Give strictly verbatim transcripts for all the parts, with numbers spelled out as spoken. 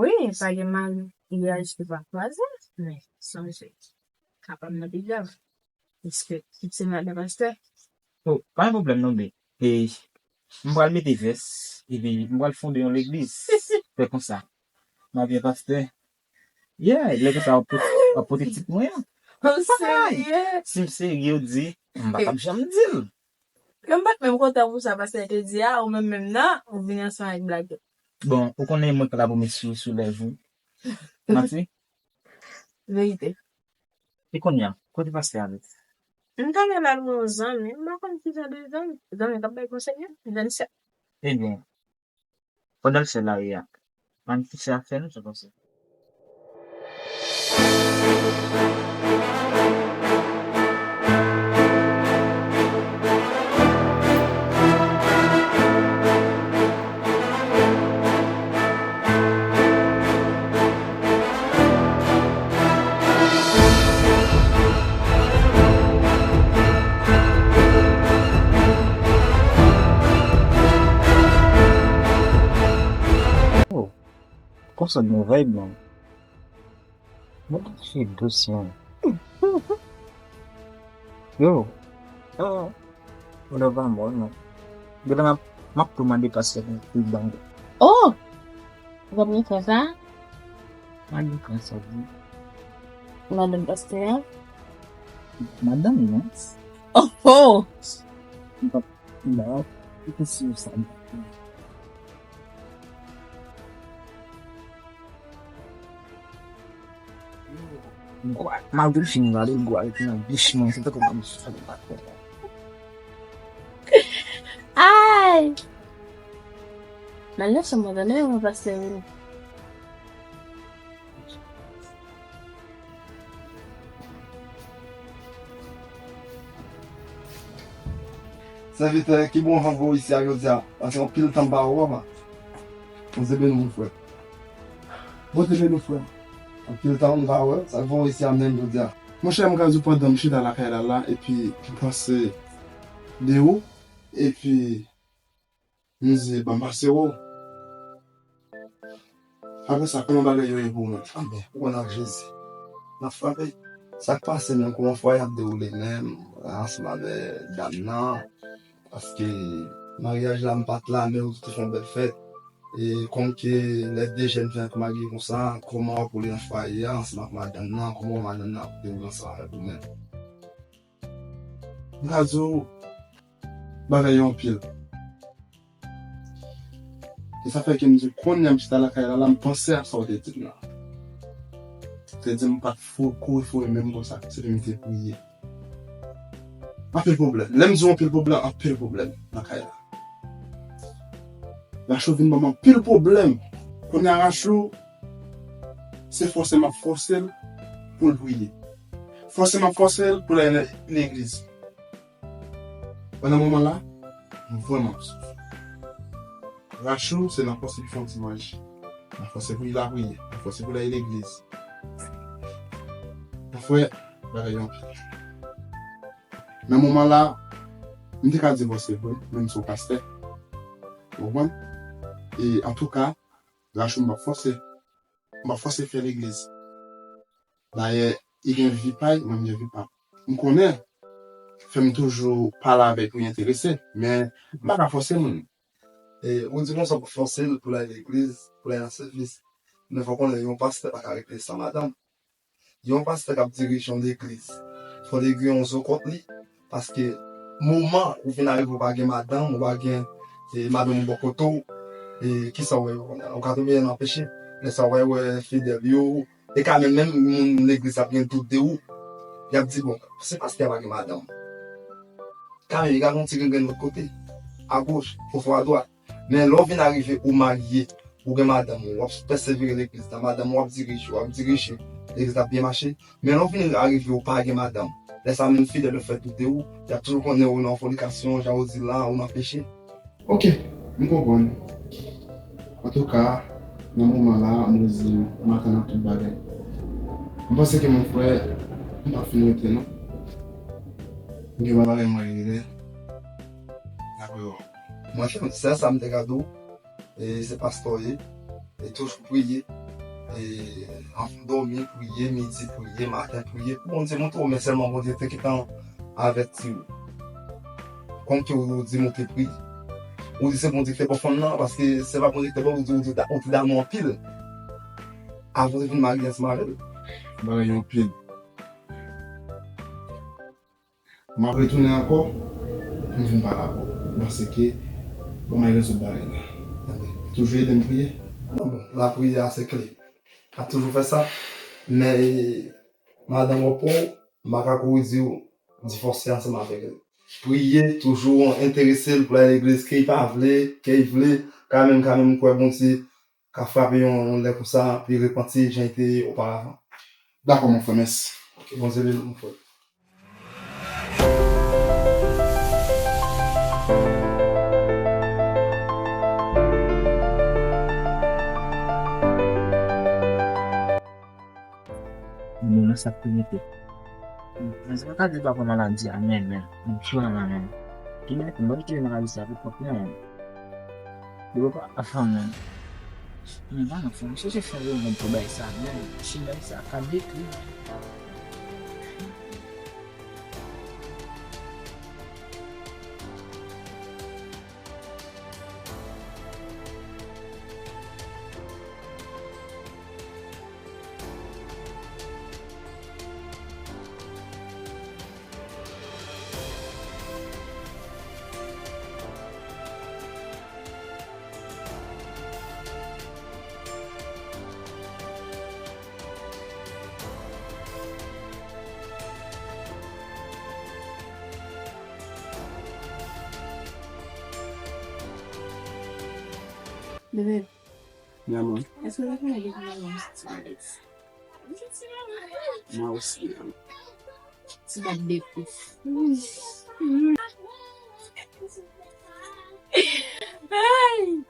Wi, pa gen maryaj ki pa kwaze, men sonje, kapab nan pi grav. Respè. Tout se madan pastè. Oh, pa gen pwoblèm non, men. E, m pral mete vès, epi m pral fonde yon legliz. Fè konsa. M ap vin pastè. Yeah, lè konsa w ap pot-, w ap pote tit mwen an. Ou serye? Si m serye, w di, m pa t ap janm di l. Yo, m pa t menm kontan pou sa, pastè te di a, ou menm menm nan, ou vini ansanm avèk blag yo. Bon, ou konnen mwen k la pou mesye sou lèv ou. Manti? Verite. E kounye a, kote pastè a rete? M t ale la lwe yon zanmi, m pa konn ki jan de zanmi. Zanmi k ap bay konsèy a, zanmi sè. Ebyen, pandan l fè lari a, ann kite afè nou, sa pase. Oh, konsa gen vibe, man. Mwen se dous, man. Yo. Oh. Ou lè pa mò, non. Genlè m ap, m ap tou mande pastè pou, pou ban. Oh! Ou konn sa? Mande konsa, di. Madanm pastè a? Madanm, non. Oh, oh! Non, non. Ou te si ou sa. Gwa, malgre l fin rale, gwa, li te nan bouch mwen, se tankou m ap fè l pa fè. Ay! Nan lè sa mwen tande yon pastè vini. Sèvitè, ki bon jan w isi a jodi a, paske anpil tan m pa wè w, papa. Bondye beni w, mon frè. Bondye beni w, frè. Anpil tan m pa wè w, sa k fè w isi a menm jodi a? Monchè, m ka di w pandan m chita lakay la la, epi m panse de ou, epi m di, ban m pase w. Apre sa, kòman bagay yo ye pou ou menm? Anben, ou konn ak Jezi. N ap frape. Sa k pase menm? Kòman fwaye ap dewoule menm ansanm avè dam nan? Paske maryaj la, m pa t la, men ou te fè yon bèl fèt. E kòm ke lè de jèn fè ak marye konsa, kòman w ap woule nan fwaye a ansanm ak madanm nan? Kòman madanm nan ap dewoule ansanm avèk ou menm? M ka di w, bagay yo anpil. E sa fè ke m di, kounye a m chita lakay la, la, m panse a sa w te di m nan. Ou te di m pa t fou, kouri foure men m konsa, se pou m te priye. Anpil pwoblèm. Lè m di w anpil pwoblèm, anpil pwoblèm lakay la. Rachou vin ban m anpil pwoblèm. Kounye a Rachou, se fòse m ap fòse l pou l priye. Fòse m ap fòse l pou l al legliz. Pandan moman la, m vrèman ap soufri. Rachou, se nan fòse pou l fè yon ti manje. Nan fòse pou l lapriyè. Nan fòse pou l al legliz. Mon frè, bagay yo anpil. Nan moman la, m te ka divòse vre, menm si w pastè. Ou konprann? E antouka, Rachou, m p ap fòse. M p ap fòse fè legliz. Dayè, li gen vi pa l, mwen m gen vi pa m. M konnen, fè m toujou pale avèk li, enterese, men m pa ka fòse moun. E, ou di konsa pou fòse l pou l al legliz, pou l al nan sèvis. Men fò w konnen yon pastè pa ka regle san madanm. Yon pastè k ap dirije yon legliz, fò li gen yon zo kont li, paske moman ou vin arive ou pa gen madanm, ou pa gen, e, madanm ou bò kote w, e, kisa w wè yo kounye a? Ou ka twouve yo nan peche. Lè sa w wè, wè fidèl yo, e kanmenm, menm moun legliz ap gen dout de ou. Y ap di, bon, se pastè a pa gen madanm. Kanmenm, li ka gen yon ti grengrenn lòt kote, agoch, pafwa adwat. Men lè w vin arive, ou marye, ou gen madanm ou, w ap pèsevere legliz la, madanm ou ap dirije, w ap dirije, legliz la ap byen mache. Men lè w vin arive, ou pa gen madanm. Lè sa menm fidèl yo fè dout de ou, y ap toujou konnen ou nan fònikasyon, jan ou di la, ou nan peche. Ok, m konprann. Antouka, nan moman la, m rezi, m atann ak tout bagay. M panse ke mon frè, m pa fin rete non. M gen bagay mwen regle. Dakò. Mwen, sèl sa m te ka di w, e, se pastè w ye, e toujou priye, e, anvan w dòmi, priye, midi, priye, maten, priye, pou Bondye montre w, men sèlman Bondye te gentan avèti w. Kòm ke ou di m ou te priye. Ou di se Bondye ki te ba w fanm nan, paske se pa Bondye ki te ba w, ou di ou te, ou te damou anpil. Avan w te vin marye ansanm avè l. Bagay yo anpil. M ap retounen ankò, m vin pale avè w. Paske, bon, m al rezoud bagay la. Toujou ede m priye. Bon, lapriyè a se kle. M ap toujou fè sa. Men, e, madanm w pou, m pa ka kouri di w divòse ansanm avèk li. Priye, toujou enterese l pou l al legliz, ke l pa vle, ke l vle, kanmenm, kanmenm, m kwè Bondye ka frape yon, yon lè konsa, pou l repanti jan l te ye oparavan. Dakò, mon frè, mèsi. Ok, Bondye beni w, mon frè. Moun nan sa k te mete. Mwen se pa ka di pa pran maladi a, men, men, m tchwe nan men. Ki mèt, mwen ki nan maladi sa pou kont mwen. Yo pa afanm, men. Men pa nan fon, se se fè remèd pou bay sa, men. Si bay sa, ka detwi. Bebe, mi amor, èske w ta fè yon ti bagay? Mwen osi, mi amor. Ti bat de pouf. Ay!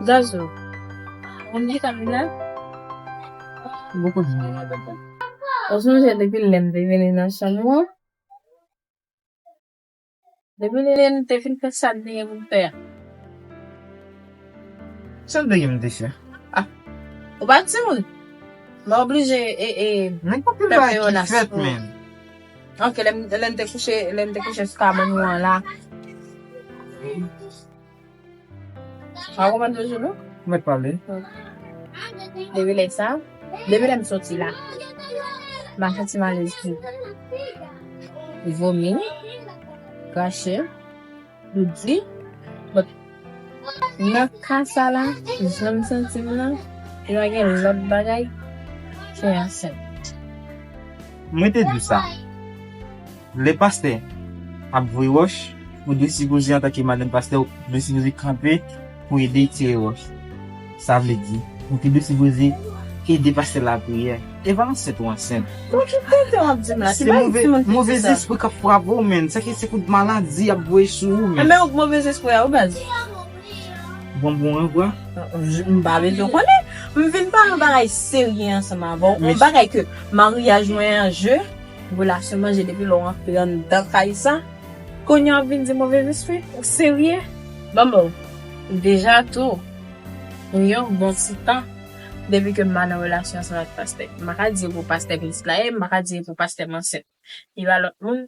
Zazo, ou konn ki sa m vin la? Ou sonje depi lè m te vini nan chanm ou an? Depi lè n te fin fè sa n te gen pou n fè a. Sa n te gen pou n te fè? Ah. Ou pa timoun. Mwen oblije, e, e, men konpil bagay ki fèt, men. Ok, lè m, lè n te kouche, lè n te kouche sou kabann ou an la. Ou pa konprann toujou, non? Mèt pale. Depi lè sa, depi lè m soti la, m ap santi malèz tou. Vomi, krache, Ou di, but nan ka sa la, jan m santi m nan, li pa gen lòt bagay ke ansent. Mwen te di w sa. Lè pastè ap voye wòch, ou dwe sipoze, antanke madanm pastè, ou dwe sipoze kanpe pou ede tire wòch. Sa vle di, ou te dwe sipoze ede pastè lapriyè. E pa ansent ou ansent. Bon, ki tenten w ap di m la? Se move, move zespri k ap frape w, menn. Sa ki se kout maladi y ap voye sou ou, menn. Enben, ou k move zespri a, ou baz. Bon, bon, an vwa. M pa bezwen konnen. M vin pale yon bagay serye ansanm avè w. Yon bagay ke maryaj mwen an je, relasyon manje depi lè w antre anndan kay sa. Kounye a w ap vin di move zespri? Ou serye? Bon, bon. Deja tou, yon bon ti tan depi ke m pa nan relasyon ansanm ak pastè. M pa ka di e pou pastè pitit la ye, m pa ka di e pou pastè m ansent. Li pa lòt moun,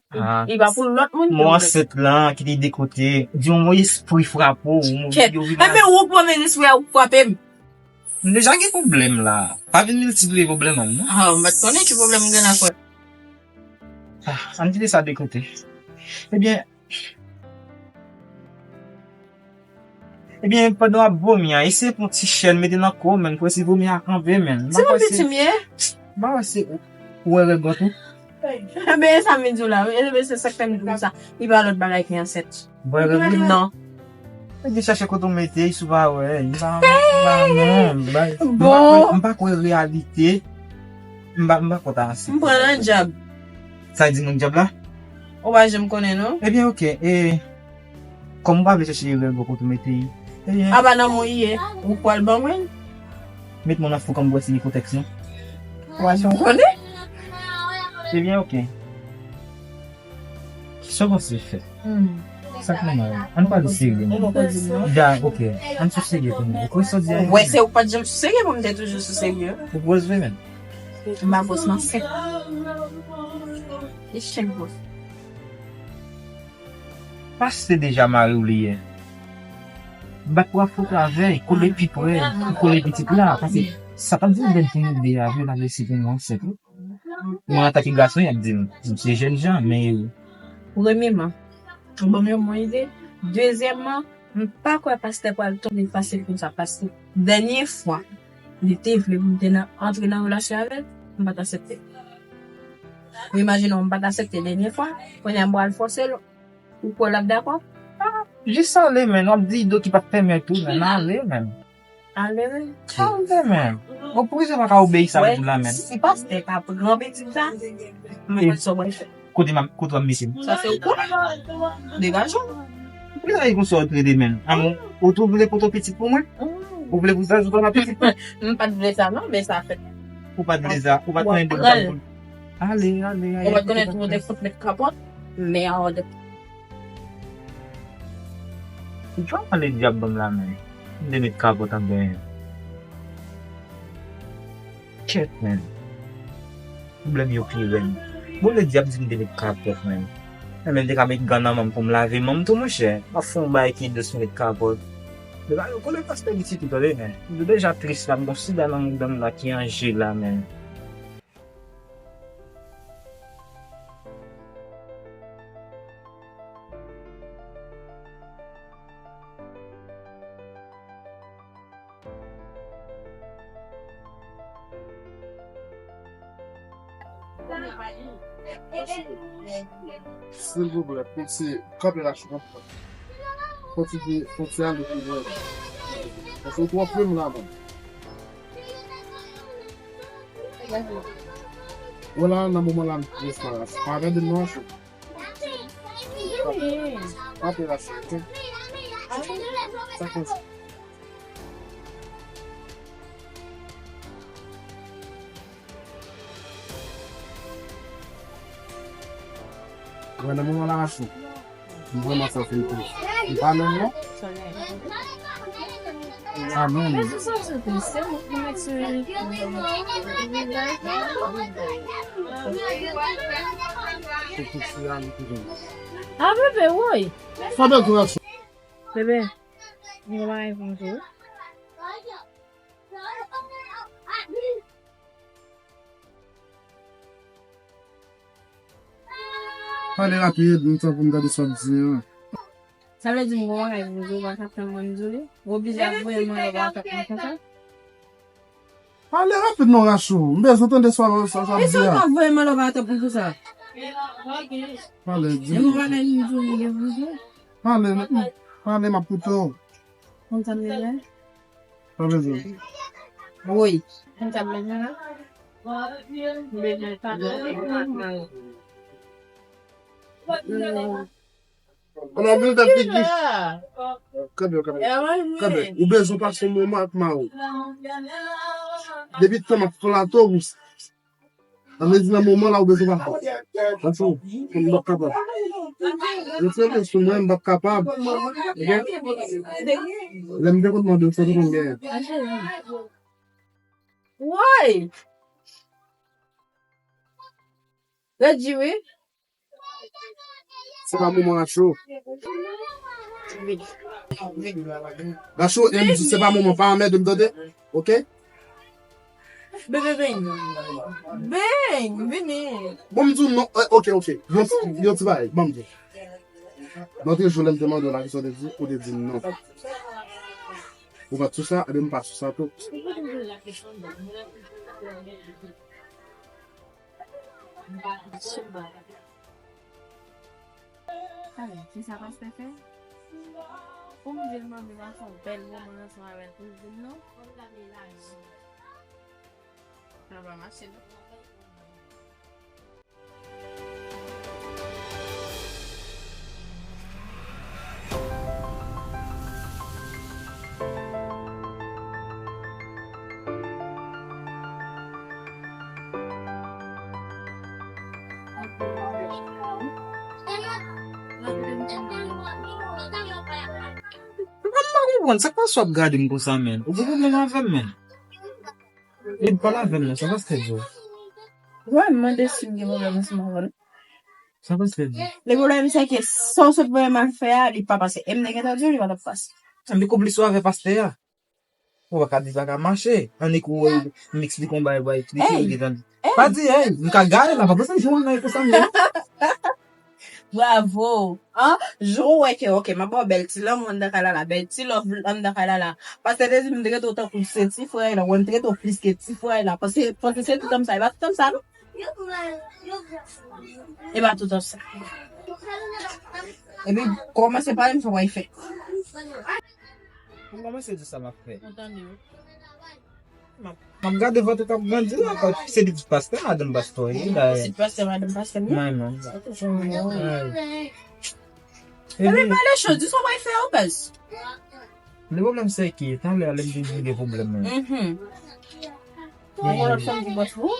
li pa pou lòt moun. Mo ansent lan ki te dekote, di yon mo espri frape w, kèt, yo vin. Enben, ou k move zespri a, ou k frape m. M deja gen pwoblèm la. Pa vin miltipliye pwoblèm an, non. Ah, m pa t konnen ki pwoblèm ou gen la, frè. Ah, ann kite sa de kote. Ebyen, ebyen, pandan w ap vomi a, eseye pran yon ti chèn, mete nan kò w, menn, pou wè si vomi a kanpe, menn. Se pou piti m ye? M pa wè si ou, ou wè règ ou tou. Enben, e sa m vin di w la, wi. Enben, se sa k fè m di w sa. Li pa lòt bagay ke ansent. Bon, e règ ou? Non. E di chache kote w mete, si w pa wè, m pa, m pa, non, m pa, m pa, bon, m pa kwè reyalite. M pa, m pa kwè ta ansent. M pran nan dyab. Sa di moun dyab la? Ou pa janm konnen, non? Ebyen, oke. E, kòm ou pa vle chache erè bò kote w mete l, ebyen. Apa nan mwen ye, ou pral ban mwen? Met mwen nan fou kòm bwè si li kontèks, non? Ou pa janm konnen? Ebyen, oke. Sa w panse fè? Hmm. Sa k nòmal? Ann pale serye, non. Ou poko di m non. Da, oke. Ann sou serye pou mwen. Ou kwè sa w di a? Ou wè, se ou k pa t janm sou serye, mwen m te toujou sou serye. Ou gwòs vre menm? M pa gwòs, m ansent. Echèk gwòs. Pastè deja mari w li ye. Bat pou ap fout avè l, kole pi pre, kole pitit la. Paske sa pa di w bèl fini de avè l, avè l se te yon ansent, wi. Mwen, antanke gason, y ap di m, m se jèn jan, men. Premyeman, ou ban m yon bon ide. Dezyèmman, m pa kwè pastè pral tonbe fasil konsa, paske dènye fwa, li te vle pou m te nan, antre nan relasyon avè l, m pa t aksepte. Ou imajine w, m pa t aksepte dènye fwa, kounye a m pral fòse l, ou kwè l ap dakò? Ah, jis ale, menn, w ap di do ki p ap fèmen tou, menn, ale, menn. Ale, wi. Ale, menn. Bon, poukisa w pa ka obeyi sa moun la, menn? Si pastè pa pran pitit sa, mwen konn sa w pral fè. Kote m ap, kote w ap mete m? Sa se ou k konnen. Degaje w. Poukisa w konsa w trete, menn? Amou, ou tou vle pote pitit pou mwen? Ou vle pou sa, ou pa pitit pou mwen? M pa t vle sa, non, men sa fèt. Ou pa t vle sa, ou pa t konnen de sa. Ale, ale, ale. Ou pa t konnen tou, ou te fout met kapòt, men an de Ou pral pale dyab ban m la, menn. M te met kapòt anba. Kèt, menn. Pwoblèm yo pi rèd. Bon, ledyab di m te met kapòt, menn. Mwen menm te ka met gan nan men m pou m lave men m tou, monchè. M ap fè yon bagay ki dous, met kapòt. Deja yo kole pastè pitit ou, tande, menn. M deja tris la, m gon sida nan mouda m la ki an je la, menn. Silvouplè, kontinye kanpe la, kanpe. Kontinye, kontinye ale pi lwen. Paske ou twò plim la, man. Wè la, nan moman la, m tris la. Pa gade m nan cho. Kanpe la, cho, ok? Sa konsa. Wè, nan moman la, cho. M vrèman santi m tris. M pa menm non. M pa menm. Pou tout sila nou te gen. A bebe, woy. Sa bèl tou la. Bebe, m gen bagay pou m di w. Pale rapid, m tan pou m gade sa w ap di an. Sa vle di m gon bagay pou m di w, w pa ka fè m di w li? W oblije ap voye m anlè w pa ka fè m konsa? Pale rapid non, Rachou. M bezwen tande sa, sa, sa w ap di a. E si w pa voye m anlè w pa ka fè m konsa? Pale, di m. E m pa gen m di w li gen pou m di w. Pale, pale, m ap koute w. Konn sa m bezwen? Sa w bezwen? Woy. Konn sa m bezwen la? M bezwen pale. An anpil tèt figi. Kanpe, kanpe. Kanpe. Ou bezwen pase yon moman ak mari w. Depi tan m ap flato w, sa vle di nan moman la ou bezwen pase. Pase, m p ap kapab. Retire men sou mwen, m p ap kapab. Oke? Lè m te konn mande w, sa te konn genyen. Woy! Redi wi. Se pa moman Rachou. Rachou, e m di se pa moman, pa anmède m tande. Oke? Bebe, vini. Vini, vini. Bon, m di w non, eh, oke, oke. Yon, yon ti bagay, ban m di w. Lòt jou lè m te mande w la kesyon, ou te di, ou te di m non. Ou pa t sou sa, ebyen m pa sou sa tou. Alò, kisa pastè fè? Pou m di l mande m a fè yon bèl moman ansanm avè l pou l di m non? Sa pa mache non. M pa konprann, sa k pase w ap gade m konsa, menn? Ou gen pwoblèm avè m, menn? Li pale avè m non, sa pastè di w? Wè, m mande si m gen pwoblèm ansanm avè l. Sa pastè di? Le pwoblèm se ke sa w sot voye m al fè a, li pa pase. E m te gentan di w li pa t ap pase. Li konplis ou avè pastè a. Ou pa ka di sa ka mache. Annik ou wè m eksplike yon bagay, ou pa eksplike, ou gentan di. Pa di, hey, m ka gade la, pa panse m jwenn nan konsa, menn. Bravo! An, jan w wè ke, oke, m ap ba w bèl ti lanmou anndan kay la la, bèl ti love anndan kay la la. Paske te di m te rete w tankou se ti frè la, wè m te rete w plis ke ti frè la. Paske, paske se tout nonm sa, e pa tout nonm sa, non? E pa tout nonm sa. Epi, kòmanse pale m fè w fè. M kòmanse di sa m ap fè. Ou tande wi. M ap, m ap gade vant ou k ap grandi la, se pitit pastè, madanm pastè, wi, dayè. Pitit pastè, madanm pastè, wi. Mwen menm. Ay. Epi pale cho, di sa w pral fè yo, baz. Le pwoblèm se ke, talè a, lè m te di gen pwoblèm nan. Mhm. Ou konn lòt fanm ki gwòs pou ou?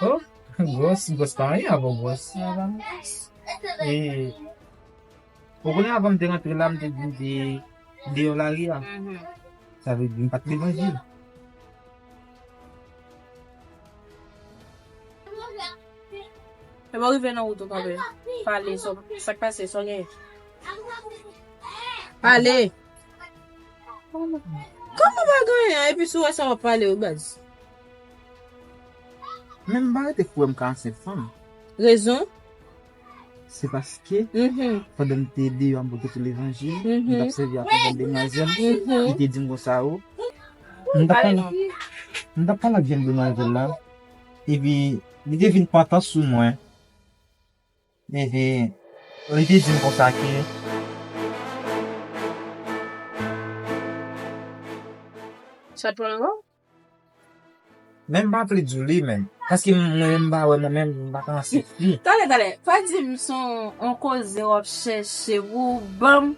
Oh, gwòs, gwòs pa anyen avè gwòs. E, Ou konnen avan m te rantre la, m te di m te deyò lari a. Mhm. Sa vle di m pa t levanjil. Epi w rive nan wout ou kanpe. Pale, sa, sa k pase, sa w genyen? Pale! Kòman pa gen anyen? Epi si w wè sa w ap pale, wi, baz. Men m pa rete kwè m ka ansent fanm. Rezon? Se paske, mhm, pandan m te deyò a m pote tou levanjil, m t ap, mhm, sèvi ak yon bann demwazèl, mhm, ki te di m konsa, o, m t ap pale, m t ap pale ak jèn demwazèl la, epi li te vin pantan sou mwen, epi li te di m konsa ke, sa t pran ankò? Men m pa vle di w li menm. Paske mwen menm m pa wè mwen menm, m pa ka ansent fi. Talè, talè, pa di m se yon, yon koze w ap chèche pou w ban m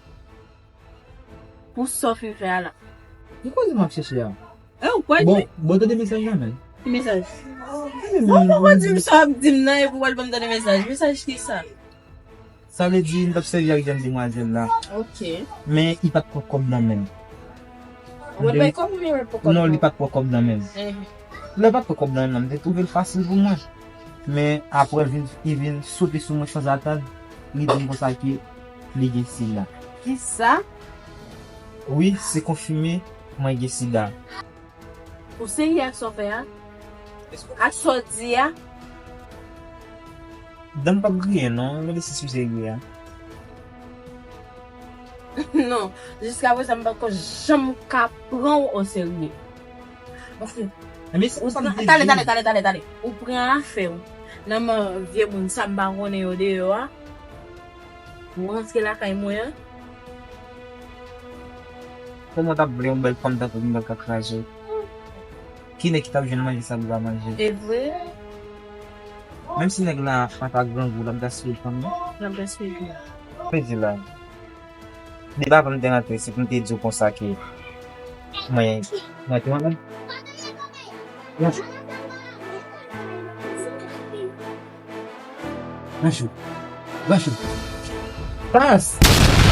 pou sa w fin fè a la. Ki koze m ap chèche a? E ou kwè di? Bon, bon, tande mesaj la menm. Ki mesaj? Bon, poko di m sa w ap di m nan epi w al ban m tande mesaj. Mesaj kisa? Sa vle di, m t ap sèvi ak jèn demwazèl la. Ok. Men, li pa t pran kòb nan men m. Ou pa t bay kòb oubyen ou pa t pran kòb nan men m? Non, li pa t pran kòb nan men m. Mhm. Lè li pa t pran kòb nan men m, m te twouve l fasil pou mwen. Men, apre, l vin, li vin sote sou mwen sanzatann. Li di m konsa ke li gen sida. Kisa? Wi, se konfime, mwen gen sida. Ou serye ak sa w fè a? Ak sa w di a? Dan m p ap griyen non, gade si sou serye a. Non, jiska prezan m poko janm ka pran w oserye. Paske Mesi ou pou sa pran, m te tale, di. Tale, tale, tale, tale. Ou pran afè w nan men vye moun sa m pa konnen yo deyò a. Ou rantre lakay mwen an. Kòman w t ap vle yon bèl fanm tankou m nan ka kraze? Ki nèg ki t ap jwenn manje sa pou l pa manje? E vre, Menm si nèg la pa ta grangou, l ap gaspiye fanm nan. l ap gaspiye. Mwen di la. Depi avan m te rantre, se pou m te di w konsa ke mwen, mwen te mwen menm. Rancho. Rancho. Pas!